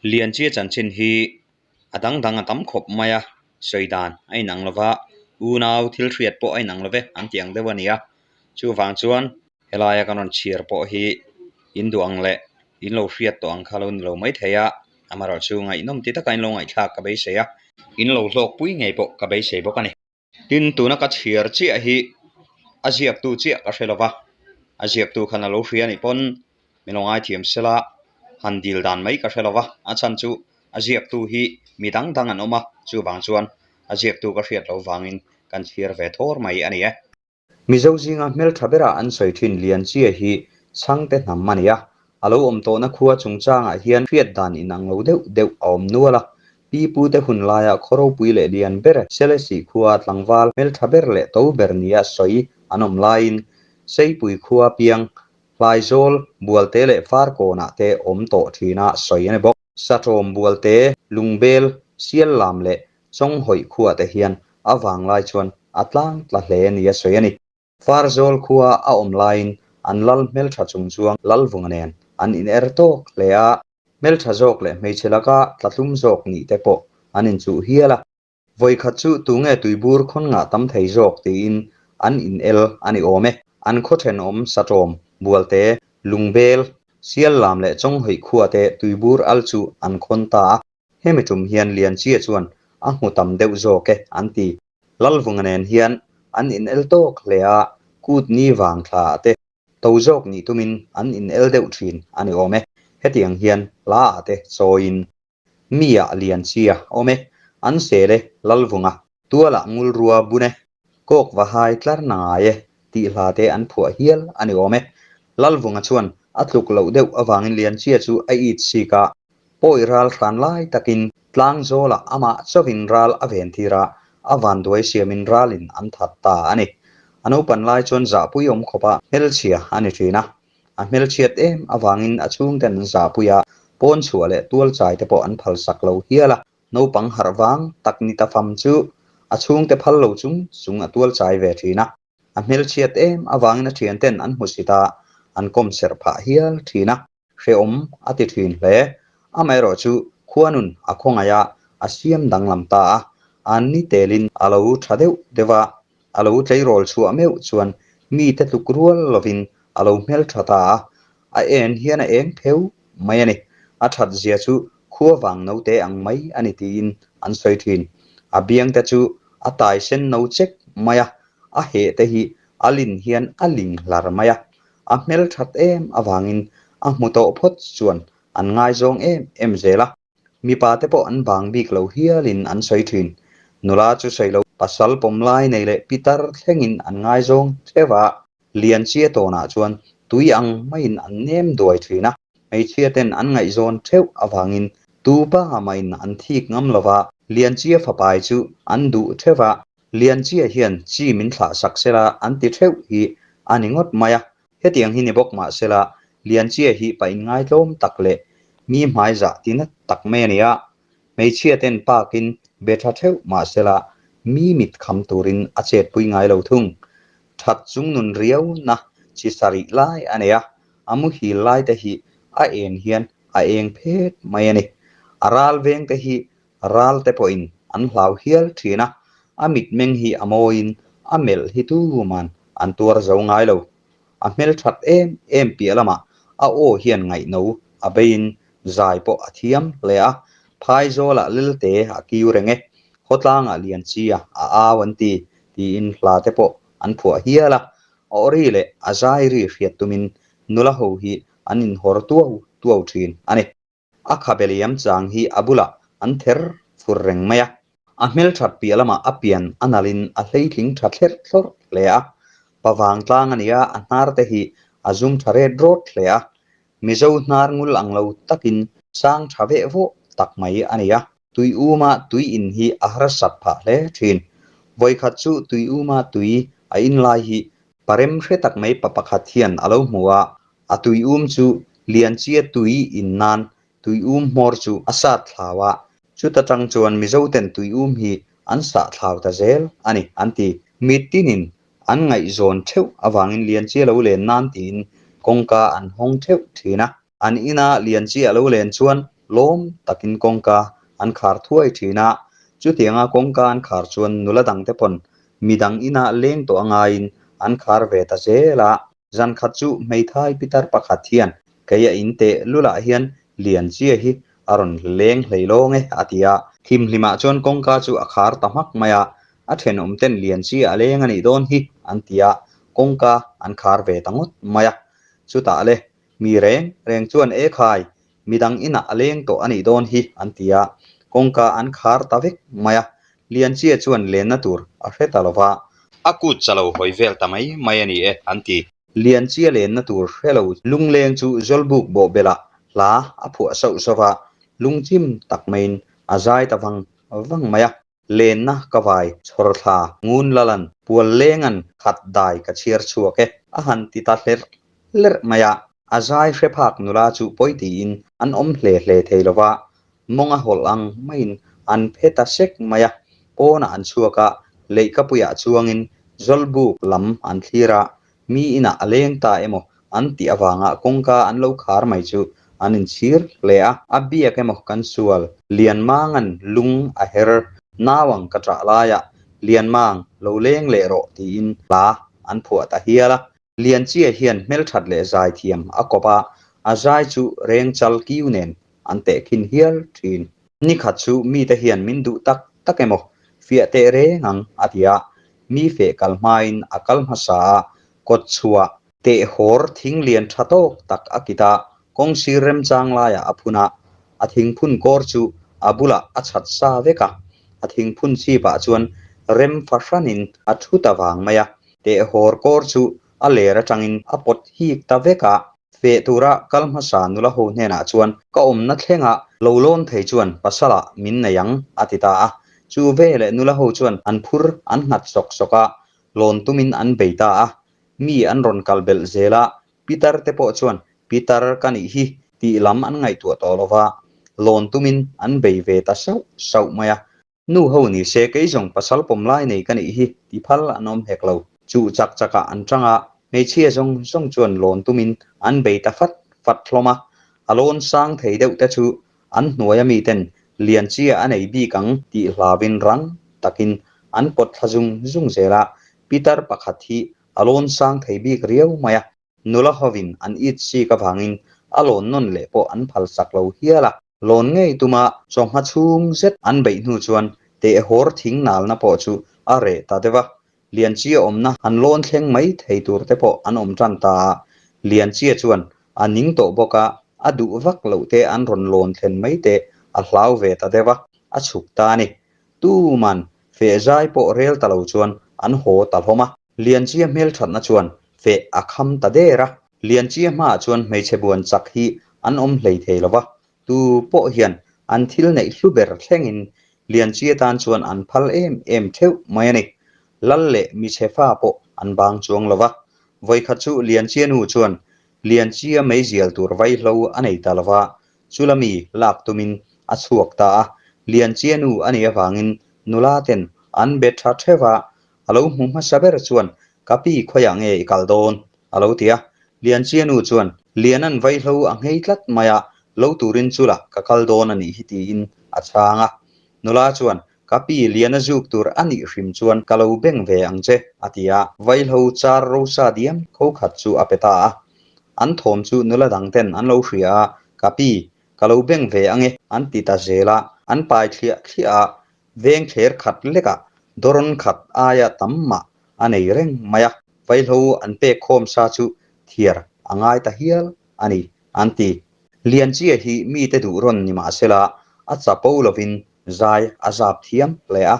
Lianchia chanchin hi a dang dang a tam khawp mai a, sawi dan a inang lo va, unau thil hriat pawh a inang lo ve an tih ang deuh a ni a. Chuvang chuan helaia kan rawn chhiar pawh hi in duh ang leh in lo hriat tawh ang kha lo ni lo maithei a, amaherawhchu ngaihnawm ti taka in lo ngaihthlak ka beisei a, in lo hlawkpui ngei pawh ka beisei bawk a ni. Tin, tuna ka chhiar chiah hi a ziaktu chiah ka hre lo va, a ziaktu khan a lo hria anih pawn min lo ngaithiam sela han dil dan mai ka hre lo va, a chhan chu a ziaktu hi mi dang dang an awm a, chuvang chuan a ziaktu ka hriat loh vangin kan chhiar ve thawr mai a ni e. Mizo zinga hmeltha bera an sawi thin Lianchia hi Chhangte hnam a ni a, a lo awm tawhna khua chungchangah hian hriat dan inang lo deuh deuh a awm nual a. Pi pute hun laia khaw ropui leh lian ber Selesih khua tlangval hmeltha ber leh to ber nia sawi an awm laiin Seipui khua piang Hlaizawl, Bualte leh Farkawnah te awm tawh thina sawi a ni bawk. Saṭawm Bualte, Lungbel, Siallam leh Chawnghawih khuah te hian a vanglai chuan a tlang tla hle nia sawi a ni. Farzawl khua a awm laiin an lal hmeltha chung chuang Lalvunga nen an in er tawk hle a, hmeltha zawk leh hmeichhe laka tlatlum zawk nih te pawh an inchuh hial a. Vawikhat chu tunge tuibur khawn ngah tam thei zawk tiin an in el a ni awm e. An khaw thenawm Saṭawm, Bualte, Lungbel, Siallam leh Chawnghawih khua te tuibur al chu an khawn ta a. Hemi tum hian Lianchia chuan a hmu tam deuh zawk e an ti. Lalvunga nen hian an in el tawk hle a, kut ni vang thla ah te to zawk nih tumin an in el deuh thin a ni awm e. Hetiang hian hla ah te chawiin mi ah Lianchia awm e, an sel e Lalvunga, tualah ngulrua bun e, Kawk va hai tlar na ngai e tih hla te an phuah hial a ni awm e. Lalvunga chuan a tluk loh deuh avangin Lianchia chu a it sik a, pawi ral hran lai takin Tlangzawlah amah chauhin ral a ven tir a, a vanduai siamin ralin an that ta a ni. A naupan lai chuan zahpui awm khawpa hmelchhia a ni thin a, a hmelchhiat em avangin a chhungten an zahpui a, pawn chhuah leh tualchai te pawh an phalsak lo hial a. Naupang harh vang tak ni ta fam chu a chhungte phal lo chung chung a tual chai ve thin a. A hmelchhiat em avangin a thianten an hmusit a, an kawm serh phah hial thin a. Hrehawm a ti thin hle. Amaherawh chu khuanun a khawngaih a, a siam danglam ta a. An ni telin a lo tha deuh deuh a, a lo tleirawl chhuah meuh chuan mite tluk rual lovin a lo hmeltha ta a. A en hian a eng pheu mai a ni. A that zia chu khua vang note ang mai a ni tiin an sawi thin. A biang te chu a tai sen no chek mai a, a heh te hi a lin hian a ling hlar mai a. A hmel that em avangin a hmu tawh phawt chuan an ngaizawng em em zel a. Mipa te pawh an bang bik lo hialin an sawi thin. Nula chu sawi lo pasal pawm lai nei leh pitar thlengin an ngaizawng theuh a. Lianchia tawnah chuan tui ang maiin an nem duai thin a, hmeichhia ten an ngaihzawn theuh avangin tu pa mahin an thik ngam lo va, Lianchia fapai chu an duh theuh a, Lianchia hian chi min thlah sak sela an ti theuh hi a ni ngawt mai a, hetiang hi ni bawk mah sela Lianchia hi pa inngaitlawm tak leh mi hmaizah ti nat tak mai a ni a, Hmeichhia ten park-in be tha theuh mah sela mi mit kham turin a chetpui ngai lo thung. That chung nun riau na chi sarih lai a nei a, a muhil lai te hi a en hian a eng phet mai a ni. A ral veng te hi ral te pawhin an hlau hial thin a, a mitmeng hi a mawiin a melh hi tuman an tuar zo ngai lo. A hmelthat em em piah lamah a aw hian ngaihno a beiin zai pawh a thiam hle a, Phaizawlah Lelte a kiu reng e, khawtlangah Lianchia a au an ti, tiin hla te pawh an phuah hial a, a awri leh a zai ri hriat tumin nula ho hi an inhawr tuau tuau thin a ni. A khabe liam chang hi a bulah an ther fur reng mai a. A hmelthat piah lamah a pian a nalhin a hleitling tha thlerh thlawrh hle a. Pa vangtlang a nia, a hnar te hi a zum tha ret rawt hle a. Mizo hnar ngul ang lo takin sang tha veh vawh tak mai a ni a. Tui uma tui in hi a harsat phah hle thin. Vawikhat chu tui uma tui a in lai hi parem hre tak mai pa pakhat hian a lo hmu a, A tuium chu Lianchia tui in nan tuium hmawr chu a sat thlau a, chuta tang chuan Mizoten tuium hi an sah thlau ta zel a ni an ti. Mitinin an ngaihzawn theuh avangin Lianchia lo len nan tiin kawngka an hawng theuh thin a. An ina Lianchia lo len chuan Lawm takin kawngka an khar thuai thin a, chutianga kawngka an khar chuan nula dangte pawn midang inah leng tawh a ngaiin an khar ve ta zel a. Zan khat chu hmeithai pitar pakhat hian kei a in teh lulah hian Lianchia hi a rawn leng hlei lawng e a ti a. Thimhlimah chuan kawngka chu a khar ta hmak mai a, a thenawm ten Lianchia a leng a nih dawn hi an ti a, kawngka an khar ve ta ngawt mai a. Chutah le mi reng reng chuan e khai Midang inah a leng tawh a nih dawn hi an ti a, kawngka an khar ta vek mai a, Lianchia chuan lenna tur a hre ta lo va. A kut cha lo hawi vel ta mai mai a ni e an ti. Lianchia lenna tur hre lo lungleng chu Zawlbuk bawhbelah hla a phuah sauh sauh va, lungchim tak maiin a zai ta vang vang mai a. Lenna ka vai chhawr thla ngun lalan pual lengan khat dai ka chhiar chhuak e a han ti ta hlerh hlerh mai a. A zai hre phak nula chu pawi tiin an awm hle hle thei lo va, mawng a hawlh ang maiin an phe ta sek mai a. Pawnah an chhuak a, leihkapuiah chuangin Zawlbuk lam an thlir a, Mi inah a leng ta emaw an tih avanga kawngka an lo khar mai chu an inchhir hle a. A biak emaw kan sual Lianmanga'n lung a her nau ang ka ṭah laiah Lianmang lo leng leh rawh tiin hla an phuah ta hial a. Lianchia hian hmelṭhat leh zaithiam a kawp a, a zai chu rengchal kiu nen an tehkhin hial ṭhin. Nikhat chu mite hian min duh tak tak emaw fiah teh reng ang a ti a, mi feh kal hmain a kal hmasa a, kawt chhuah teh hawr thing lian tha tawk tak a kit a, kawng sir remchang laiah a phun a, a thingphun kawr chu a bulah a chhat sa vek a, a thingphun chhipah chuan rem fahranin a thu ta vang mai a, teh hawr kawr chu a ler atangin a pawt hik ta vek a. Feh tura kal hmasa nula ho hnenah chuan ka awmna thlenga lo lawn thei chuan pasalah min nei ang a ti ta a. Chu veleh nula ho chuan an phur an nghat sawk sawk a, lawn tumin an bei ta a. Mi an rawn kal belh zel a, Pitar te pawh chuan Pitar ka nih hi tih lam an ngaihtuah tawh lo va, lawn tumin an bei ve ta sauh sauh mai a. Nu ho ni se kei zawng pasal pawm lai nei ka nih hi ti phal an awm hek lo. Chuh chak chakah an tang a, hmeichhia zawng zawng chuan lawn tumin an bei ta fat fat hlawm a. A lawn sang thei deuh te chu an hnuaia miten Lianchia a nei bik ang tih hlauin rang takin an pawt thla zung zung zel a. Pitar pakhat hi a lawn sang thei bik riau mai a, nula hovin an it sik avangin a lawn nawn leh pawh an phal sak lo hial a. Lawn ngei tuma chawhma chhung zet an beih hnu chuan tehhawr thing nalna pawh chu a reh ta deuh a, Lianchia awmna han lawn thleng mai thei tur te pawh an awm tan ta a, Lianchia chuan a ning tawh bawk a, a duh vak loh te an rawn lawn thlen mai te a hlau ve ta deuh a, a chhuk ta a ni. Tuman feh zai pawh rel ta lo chuan an haw ta hlawm a. Lianchia hmelthatna chuan feh a kham ta der a. Lianchia hmaah chuan hmeichhe buan chak hi an awm hlei thei lo va, tu pawh hian an thil neih hlu ber thlengin Lianchia tan chuan an phal em em theuh mai a ni. Lal leh michhe fa pawh an bang chuang lo va. Vawikhat chu Lianchia nu chuan Lianchia meizial tur vaihlo a nei ta lo va, chula mi lak tumin a chhuak ta a. Lianchia nu a nih avangin nula ten an be tha theuh a, A lo hmu hmasa ber chuan, Ka pi khawiah nge i kal dawn? a lo ti a. Lianchia nu chuan, Lianan vaihlo a nghei tlat mai a, lo turin chulah ka kal dawn a nih hi tiin a chhang a. Nula chuan, Ka pi Liana zuk tur a nih hrim chuan ka lo beng ve ang che, a ti a. Vaihlo char rosa diam kho khat chu a pe ta a. An thawm chu nula dang ten an lo hria a, Ka pi, ka lo beng ve ange, an ti ta zel a. An pai thliah thliah a, Veng thler khat lekah dawrawn khat aia tam mah a nei reng mai a, vaihlo an pek khawm sa chu thiar a ngai ta hial a ni, an ti. Lianchia hi mite duh rawn ni mah sela a chapo lovin zai a zap thiam hle a,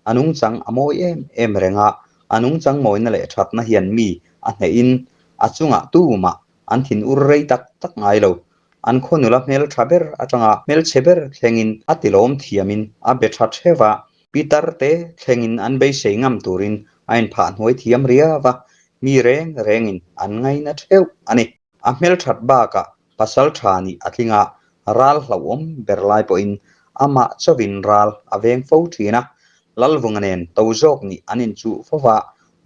a nungchang a mawi em em reng a, a nungchang mawina leh thatna hian mi a hnehin a chungah tumah an thin ur rei tak tak ngai lo. An khaw nula hmel tha ber atanga hmelchhe ber thlengin a tilawm thiamin a be tha theuh a, pitar te thlengin an beisei ngam turin a inphah hnuai thiam riau a, mi reng rengin an ngaina theuh a ni. A hmelthat bakah pasal tha nih a tling a, ral hlauhawm ber lai pawhin amah chauhin ral a veng fo thin a, Lalvunga nen to zawk nih an inchuh fo va,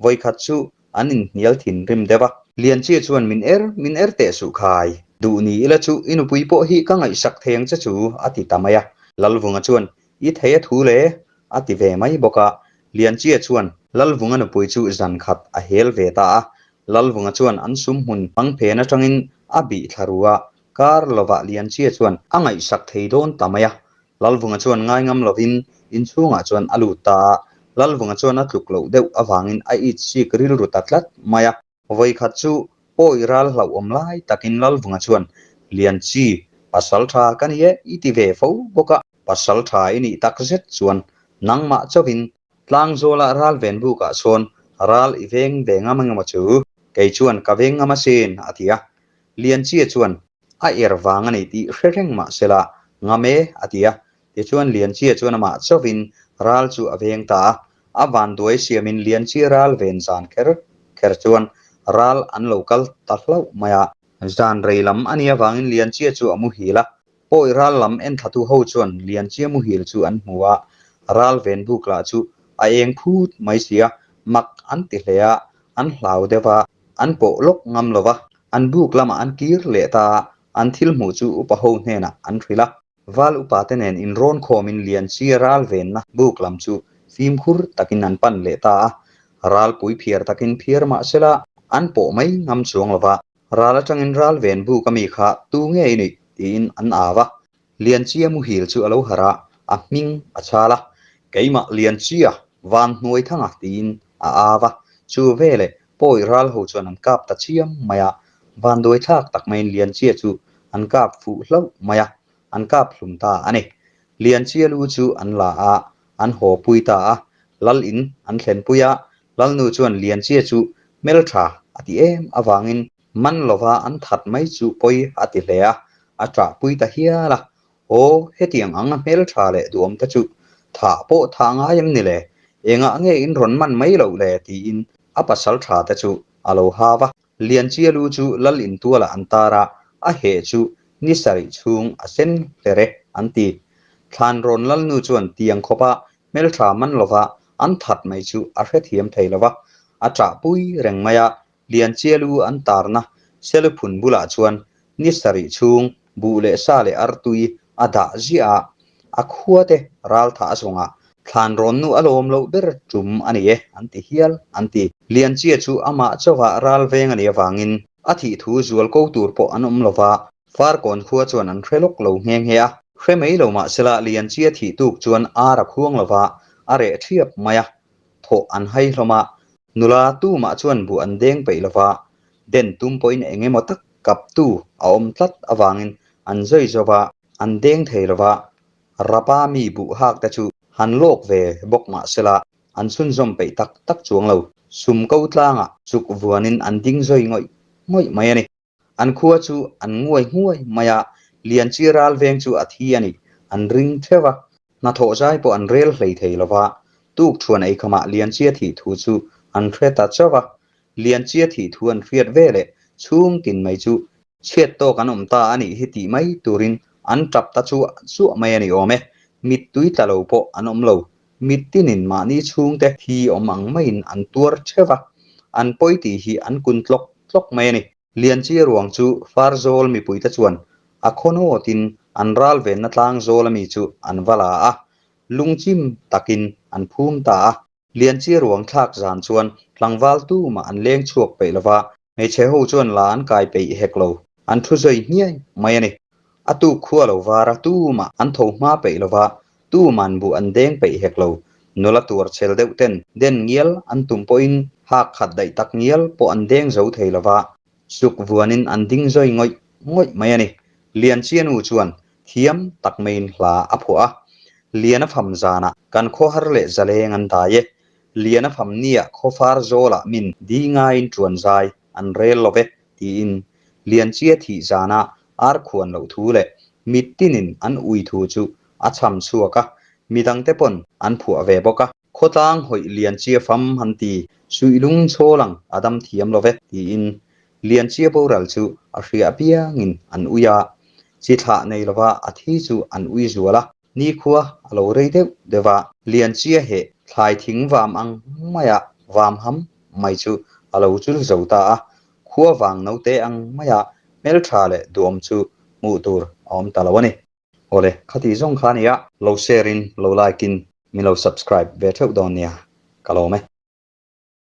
vawikhat chu An inhnial thinrim deuh a. Lianchia chuan min er, min er teh suh khai. Duh ni ila chu i nupui pawh hi ka ngaihsak thei ang che chu, a ti ta mai a. Lalvunga chuan, I thei a thu le, a ti ve mai bawk a. Lianchia chuan Lalvunga nupui chu zan khat a hel ve ta a. Lalvunga chuan an sum hmun hmang phen atangin a bih thla ru a. Kar lovah Lianchia chuan a ngaihsak thei dawn ta mai a. Lalvunga chuan ngai ngam lovin inchhungah chuan a lut ta a. Lalvunga chuan a tluk loh deuh avangin a itsik rilru ta tlat mai a. Vawikhat chu pawi ral hlauhawm lai takin Lalvunga chuan, Lianchi, pasal tha ka ni e, i ti ve fo bawk a. Pasal tha i nih tak zet chuan nangmah chauhin Tlangzawla ral ven bukah sawn ral i veng ve ngam engemaw chu? Kei chuan ka veng ngam asin, a ti a. Lianchia chuan a er vang a ni tih hre reng mah sela, Ngam e, a ti a. Tichuan Lianchia chuan amah chauhin ral chu a veng ta a. A vanduai siamin Lianchia ral ven zan kher kher chuan ral an lo kal ta hlauh mai a. Zan rei lam a nih avangin Lianchia chu a muhil a. Pawi ral lam enthlatu ho chuan Lianchia muhil chu an hmu a, ral ven buk lah chu a eng phut mai si a, mak an ti hle a, an hlau deuh a, an pawh lawk ngam lo va. An buk lamah an kir leh ta a, an thil hmuh chu upa ho hnenah an hrilh a. Val upa te nen inrawn khawmin Lianchia ral venna buk lam chu fimkhur takin an pan leh ta a, ralpui phiar takin phiar mah sela an pawh mai ngam chuang lo va. Ral atangin ral ven buk ami kha tu nge i nih? tiin an au a. Lianchia muhil chu a lo harh a, a hming a chhal a. Keimah Lianchia, van hnuai thanga tiin a au a. Chu veleh pawi ral ho chuan an kap ta chiam mai a. Vanduai thlak tak maiin Lianchia chu an kap fuh hlauh mai a, an kap hlum ta a ni. Lianchia lu chu an la a, an haw pui ta a. Lal in an thlen pui a, Lalnu chuan Lianchia chu hmeltha a ti em avangin man lova an that mai chu pawi a ti hle a, a ṭahpui ta hial a. Aw, hetiang ang a hmeltha leh duhawm te chu thah pawh thah ngai em ni le? Engah nge in rawn man mai loh le? tiin a pasal tha te chu a lo hau a. Lianchia lu chu lal intualah an tar a, a heh chu ni sarih chhung a sen hler e an ti. Thlanrawn lalnu chuan tiang khawpa hmeltha man lova an that mai chu a hrethiam thei lova, a ṭahpui reng mai a, Lianchia lu an tarna Seluphun bulah chuan ni sarih chhung buh leh sa leh artui a dah ziah a, a khuate ral thah a zawngah thlan rawn nu a lawm loh ber tum a ni e an ti hial an ti. Lianchia chu amah chauhah ral veng a nih avangin a thih thu zual ko tur pawh an awm lova, Farkawn khua chuan an hre lawk lo nghe nghe a. Hre mai lo mahsela Lianchia thih tuk chuan ar a khuang lova, a reh thiap mai a, thawh an hai hlawm a, nula tumah chuan buh an deng peih lova, den tum pawhin eng emaw tak kaptu a awm tlat avangin an zawi zo va, an deng thei lova, rapa mi buh hak te chu han lawk ve bawk mahsela an chhunzawm peih tak tak chuang lo, sum ko tlangah chuk vuanin an ding zawi ngawih ngawih mai a ni. An khua chu an nguai nguai mai a, Lianchi ral veng chu a thi a ni, an ring theuh a. Hnathawh zai pawh an rel hlei thei lo va, tuk thuan eikhamah Lianchia thih thu chu an hre ta chauh a. Lianchia thih thu an hriat ve leh chhung tin mai chu chhiat tawk an awm ta a nih hi tih mai turin an tap ta chuah chuah mai a ni awm e. Mittui tla lo pawh an awm lo. Mittinin mahni chhungte thi awm ang maiin an tuar theuh a, an pawi tih hi an kun tlawk tlawk mai a ni. Lianchia ruang chu Farzawl mipuite chuan a khawnawtin an ral venna tlang zawl ami chu an va la a, lungchim takin an phum ta a. Lianchia ruang thlak zan chuan tlangval tumah an leng chhuak peih lova, hmeichhe ho chuan la an kai peih hek lo, an thu zawi hniai mai a ni. A tuk khua lo var a, tumah an tho hma peih lova, tuman buh an deng peih hek lo. Nula tuar chel deuh ten den ngial an tum pawhin hak khat daih tak ngial pawh an deng zo thei lova, suk vuanin an ding zawi ngawih ngawih mai a ni. Lianchia nu chuan thiam tak maiin hla a phuah a, Liana fam zanah kan khawhar leh zaleng an dai e, Liana fam nia khawfar zawlah min di ngaiin ṭuan zai an rel lo ve, tiin Lianchia thih zana ar khuan loh thu leh mittinin an ui thu chu a chham chhuak a, midangte pawn an phuah ve bawk a. Khawtlang hawih Lianchia fam han ti, suihlung chhawl ang a dam thiam lo ve, tiin Lianchia boral chu a hria apiangin an ui a, chi thlah nei lova a thi chu an ui zual a, nikhua a lo rei deuh deuh a, Lianchia heh thlai thing vam ang maia vam ham mai chu a lo chul zo ta a, khua vang naute ang maia hmeltha leh duhawm chu hmuh tur a awm ta lo a ni. Awle, khati zawng kha a nia, lo share in, lo like in, min lo subscribe ve theuh dawn nia, ka lawm e.